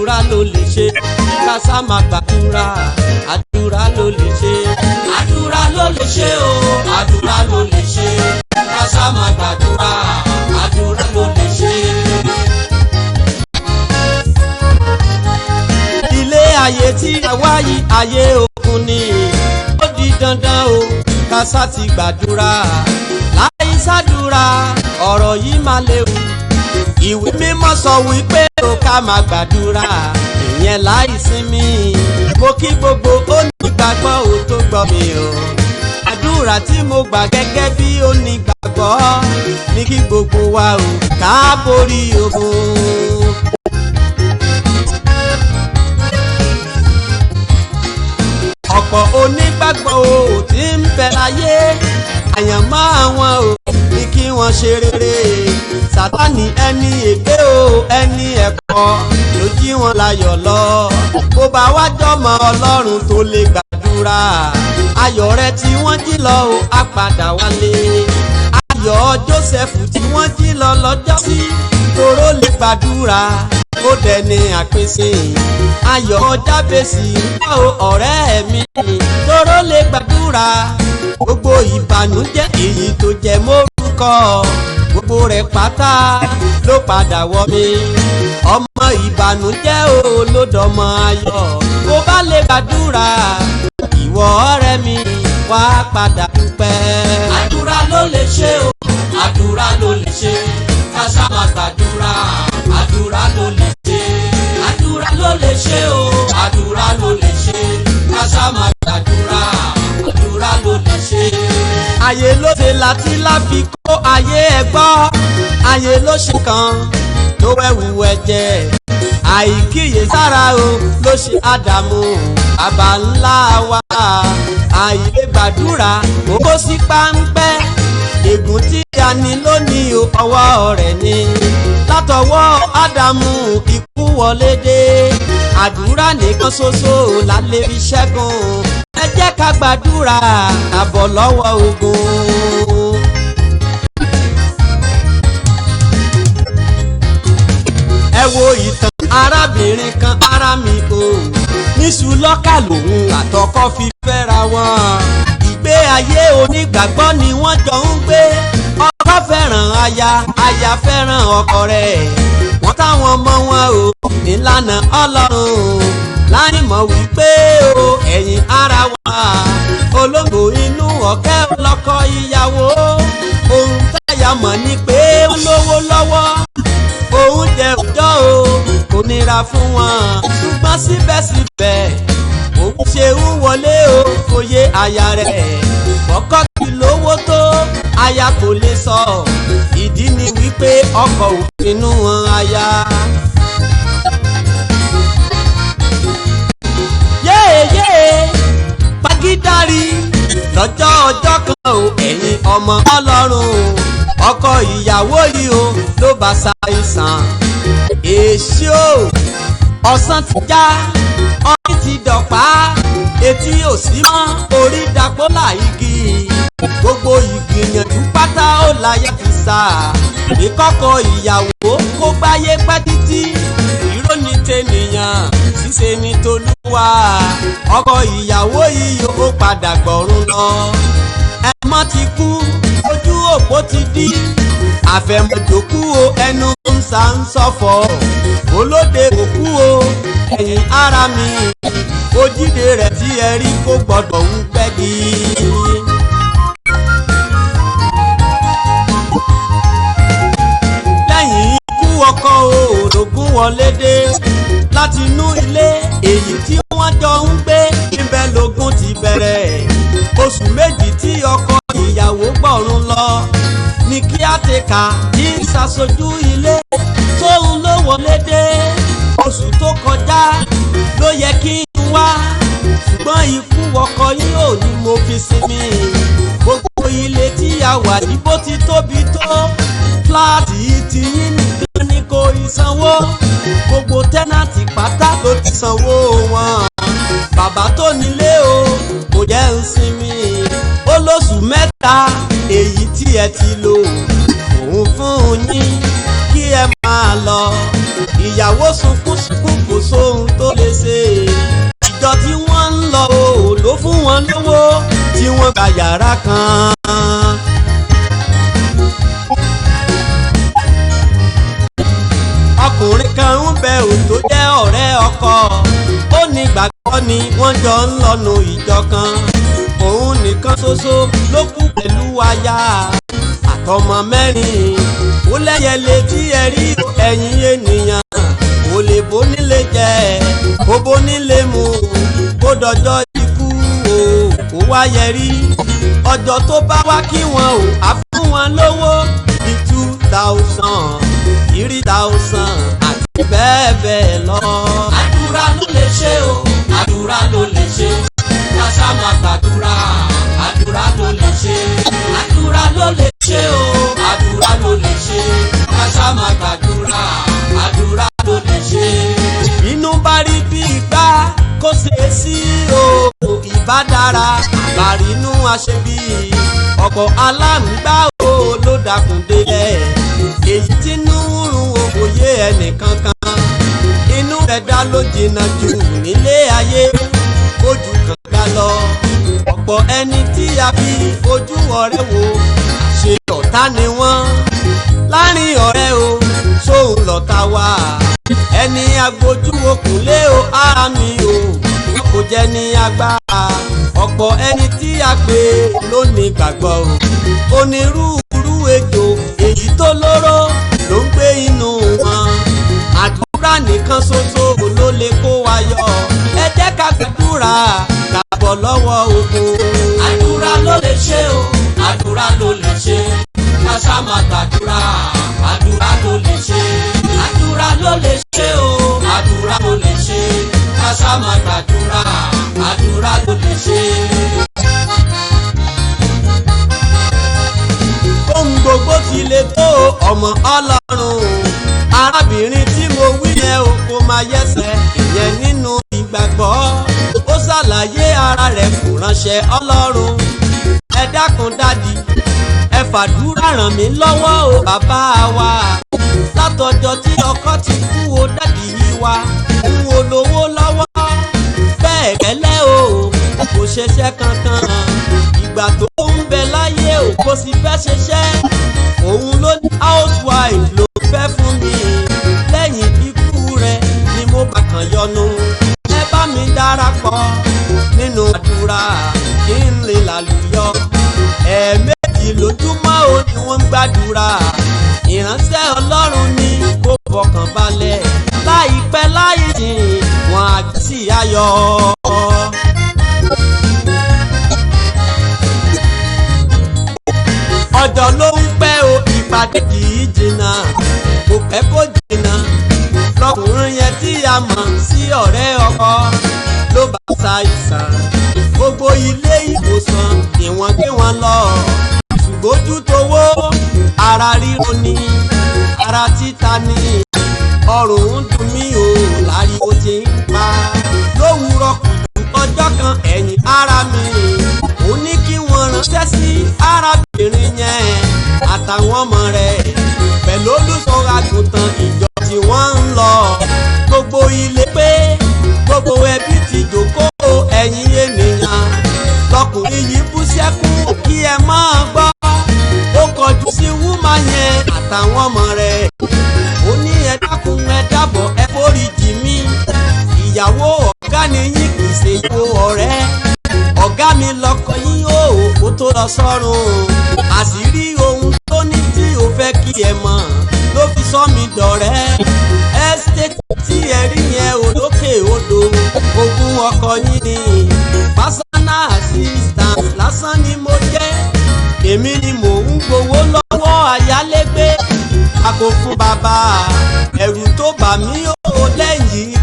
Àdúrà ló lè ṣe, ká sá máa gbàdúrà. Àdúrà ló lè ṣe. Àdúrà ló lè ṣe o, àdúrà ló lè ṣe, ká sá máa gbàdúrà, àdúrà ló lè ṣe. Ilé ayé tí a wá yìí, ayé ogun ni. Ó di dandan o, ká sá ti gbàdúrà. Láì sádúrà, ọ̀rọ̀ yìí máa léwu. Ìwé Mímọ́ sọ wípé o ká máa gbàdúrà, ìyẹn láì sinmi. Mo kí gbogbo onígbàgbọ́ ò tó gbọ́ mi o. Àdúrà tí mo gbà gẹ́gẹ́ bí onígbàgbọ́ ní kí gbogbo wa o ká borí ogun. Ọ̀pọ̀ onígbàgbọ́ ò tí ń bẹ láyé, àyànmọ́ àwọn ò ní kí wọ́n ṣe rere. Sátánì, ẹni ègbé o, ẹni ẹ̀kọ́, ló jí wọn láyọ̀ lọ. Bó bá wá jọmọ Ọlọ́run tó lè gbàdúrà, ayọ̀ rẹ tí wọ́n jí lọ o á padà wálé. Ayọ̀ Jósẹ́fù tí wọ́n jí lọ lọ́jọ́sí, toró lè gbàdúrà, ó dẹni àpèsè. Ayọ̀ Jábèsì ń o, ọ̀rẹ́ mi, toró lè gbàdúrà. Gbogbo ìbànújẹ́ èyí tó jẹ mórúkọ, gbogbo rẹ̀ pátá ló padà wọ mi. Ọmọ ìbànújẹ́ o ló dọmọ ayọ̀. Bó bá lè gbàdúrà, ìwọ ọ̀rẹ́ mi, wá padà dúpẹ́. Àdúrà ló lè ṣe o, àdúrà ló lè ṣe, ká sá máa gbàdúrà, àdúrà ló lè ṣe. Àdúrà ló lè ṣe o, àdúrà ló lè ṣe, ká sá máa gbàdúrà, àdúrà ló lè ṣe. Ayé ló ṣe láti láfi kó ayé ẹ gbọ́. Ayé ló ṣe kan tó wẹ̀wù ẹ̀jẹ̀. Àìkíyè sára o ló ṣe Ádámù, bàbá ńlá wa. Àìlè gbàdúrà, ó kó sí páńpẹ́. Ègún tí a ní lónìí o, ọwọ́ rẹ̀ ni. Látọwọ́ Ádámù, ikú wọlé dé. Àdúrà nìkan ṣoṣo la lè fi ṣẹ́gun. Ẹ jẹ́ ká gbàdúrà àbọ̀ lọ́wọ́ ogun. Ẹ wo ìtàn arábìnrin kan, ara mi o. Níṣu lọ́kà lòun àtọkọ fi fẹ́ra wọn. Ìgbé ayé onígbàgbọ́ ni wọ́n jọ ń gbé. Ọkọ fẹ́ràn aya, aya fẹ́ràn ọkọ rẹ̀. Wọ́n táwọn ọmọ wọn o nílànà Ọlọ́run, láì mọ̀ wípé o, ẹ̀yìn ara wa, olóńgbò inú ọ̀kẹ́ ọlọ́kọ ìyàwó. Ohun táyà mọ̀ ni pé wọ́n lówó lọ́wọ́, oúnjẹ òjọ́ o kò nira fún wọn. Ṣùgbọ́n síbẹ̀síbẹ̀, òun ṣe ń wọlé o kò yé aya rẹ̀. Ọkọ kì lówó tó, aya kò lè sọ. Ìdí ni wípé ọkọ ò finú wọn aya. Yéèyé pagídárì lọ́jọ́ ọjọ́ kan o, ẹ̀yin ọmọ Ọlọ́run, ọkọ ìyàwó yìí o ló bá ṣàìsàn. Èsì o, ọ̀sán ti já, ọtí ti dọ̀pá, etí ò sí mọ́, orí dapọ́lá igi. Gbogbo ìgbìyànjú pátá ó láyé fi sá ìkọ́kọ̀ ìyàwó kó gbáyé pẹ́ títí. Ìró ní tènìyàn, ṣíṣe ní tolúwa. Ọkọ ìyàwó yìí ó padà gbọ̀run lọ. Ẹmọ ti kú, ojú òpó ti dí. Àfẹ̀mọ̀jòkú o, ẹnu ń sa ń sọ̀fọ̀. Olóde òkú o, ẹ̀yìn ara mi, ojíde rẹ̀ tí ẹ rí kó gbọ́dọ̀ ń gbẹ́gi. Lẹ́yìn ikú ọkọ, òòlógún wọlé dé láti inú ilé èyí tí wọ́n jọ ń gbé. Níbẹ̀ lógún ti bẹ̀rẹ̀. Oṣù 2 tí ọkọ ìyàwó gbọ̀run lọ ní kíátẹ́kà tí ń ṣàṣojú ilé tóun ló wọlé dé. Oṣù tó kọjá ló yẹ kí n wá, ṣùgbọ́n ikú ọkọ yìí ò ní mo fi sinmi. Gbogbo ilé tí a wà ní bó ti tóbi tó, fúláàtì ti yín nìkan ni kò ìsanwó. Gbogbo tẹ́nàtì pátá ló ti sanwó wọn. Bàbá tó nílé o kò jẹ́ ń sinmi. Ó lóṣù 3 èyí tí ẹ ti lò, òun fún yín kí ẹ máa lọ. Ìyàwó sunkún sunkún, kò so yàrá kan. Ọkùnrin kan ń bẹ ò tó jẹ́ ọ̀rẹ́ ọkọ, ó ní gbàgbọ́ ni wọ́n jọ ń lọ́nu ìjọ kan. Òun nìkan ṣoṣo ló kú pẹ̀lú aya àtọmọ mẹ́rin. Ó lẹ́yẹ létí ẹ rí, ẹ̀yin ènìyàn, kò lè bónílé jẹ, kó bónílé mu, kó dọjọ́ ikú o kó wá yẹrí. Ọjọ́ tó bá wá kí wọn o, á fún wọn lówó bí 2,000, 3,000 àti bẹ́ẹ̀ bẹ́ẹ̀ lọ. Àdúrà ló lè ṣe o, àdúrà ló lè ṣe. Ká ṣá máa gbàdúrà, àdúrà ló lè ṣe. Àdúrà ló lè ṣe o, àdúrà ló lè ṣe. Ká ṣá máa gbàdúrà, àdúrà ló lè ṣe. Inú bá rí bí igbá kó ṣe é sí o, ìbá dára àbárínú aṣebi. Ọ̀pọ̀ aláǹgbá o ló dàkún délẹ̀, èyí tí inú ń run òye ẹnìkankan. Inú ẹ̀dá ló jìnnà jù nílé ayé, ojú kànga lọ. Ọ̀pọ̀ ẹni tí a fi ojú ọ̀rẹ́ wo, ṣe ọ̀tá ni wọ́n láàrin ọ̀rẹ́ o, sóun lọ̀tá wa. Ẹni agbójú okùn lé o, ara mi o, kò jẹ́ ní agbára. Ọ̀pọ̀ ẹni tí a pè lónìí gbàgbọ́ o, onírúurú ejò èyí tó lóró ló ń gbé inú wọn. Àdúrà nìkan ṣoṣo ló lè kó wa yọ. Ẹ jẹ́ ká gbàdúrà ká bọ́ lọ́wọ́ ogun. Àdúrà ló lè ṣe o, àdúrà ló lè ṣe. Ká ṣá máa gbàdúrà, àdúrà ló lè ṣe. Àdúrà ló lè ṣe o, àdúrà ló lè ṣe. Ká ṣá máa gbàdúrà, àdúrà ló lè ṣe. Ohun gbogbo ti le tó, ọmọ Ọlọ́run. Arábìnrin tí mo wí yẹn o, kò máa yẹsẹ̀ ìyẹn nínú ìgbàgbọ́. Ó ṣàlàyé ara rẹ̀ kò ránṣẹ́ Ọlọ́run. "Ẹ dákun daddy, ẹ fàdúrà ràn mí lọ́wọ́ o, bàbá wa. Látọjọ́ tí ọkọ ti kú o, daddy wa, n ò lówó lọ́wọ́ bẹ́ẹ̀ gẹ́lẹ́ o, kò ṣeṣẹ́ kankan. Ìgbà tó ń bẹ láyé o, kò sì fẹ́ ṣiṣẹ́. Òun ló ní housewife ló fẹ́ fún mi. Lẹ́yìn ikú rẹ̀ ni mo bá kàn yọnu. Ẹ bá mi darapọ̀ nínú àdúrà kí n lè làlùyọ." Ẹ̀ẹ̀mejì lójúmọ́ o ni wọ́n ń gbàdúrà. Ìránṣẹ́ Ọlọ́run ní kó fọkàn balẹ̀, láìpẹ́ láì jìn wọn á sì ayọ̀. Ọjọ́ ló ń pẹ́ o, ìpàdé kì í jìnnà. Kò pẹ́ kó jìnnà, lọkùnrin yẹn tí a mọ̀ sí ọ̀rẹ́ ọkọ ló bá ṣàìsàn. Gbogbo ilé ìwòsàn ìwọ̀n gbé wọn lọ, ṣùgbọ́n ojú towó, ara ríro ni, ara títa ni, ọrùn ń dùn mí o, láriwo ti ń pa. Lówùúrọ̀ kùtù ọjọ́ kan, ẹ̀yìn ara mi, ó ní kí wọ́n ránṣẹ́ sí arábìnrin yẹn àtàwọn ọmọ rẹ̀ pẹ̀lú olùṣọ́ àgùntàn ìjọ tí wọ́n ń lọ. Gbogbo ilé pé gbogbo ẹbí ti jókòó, ẹ̀yin ènìyàn, lọkùnrin yìí bú sẹ́kún. Kí ẹ máa gbọ́, ó kọjú sí woman yẹn àtàwọn ọmọ rẹ̀, ó ní, "Ẹ dákun, ẹ dábọ̀, ẹ foríjì mí. Ìyàwó ọ̀gá ni yín, kì í ṣe ìyàwó ọ̀rẹ́. Ọ̀gá mi lọ́kọ yín ó kó tó lọ sọ́run. Àṣírí ohun tó ní tí ò fẹ́ kí ẹ mọ̀ ló fi sọ mí dọ̀rẹ́. Estate tí ẹ rí yẹn ò lókè odò, ogún ọkọ yín ni. Personal assistant lásán ni mo jẹ́. Èmi ni mò ń gbowó lọ́wọ́ ayálégbé, a kò fún bàbá. Ẹ̀rù tó bà mí ó lẹ́yìn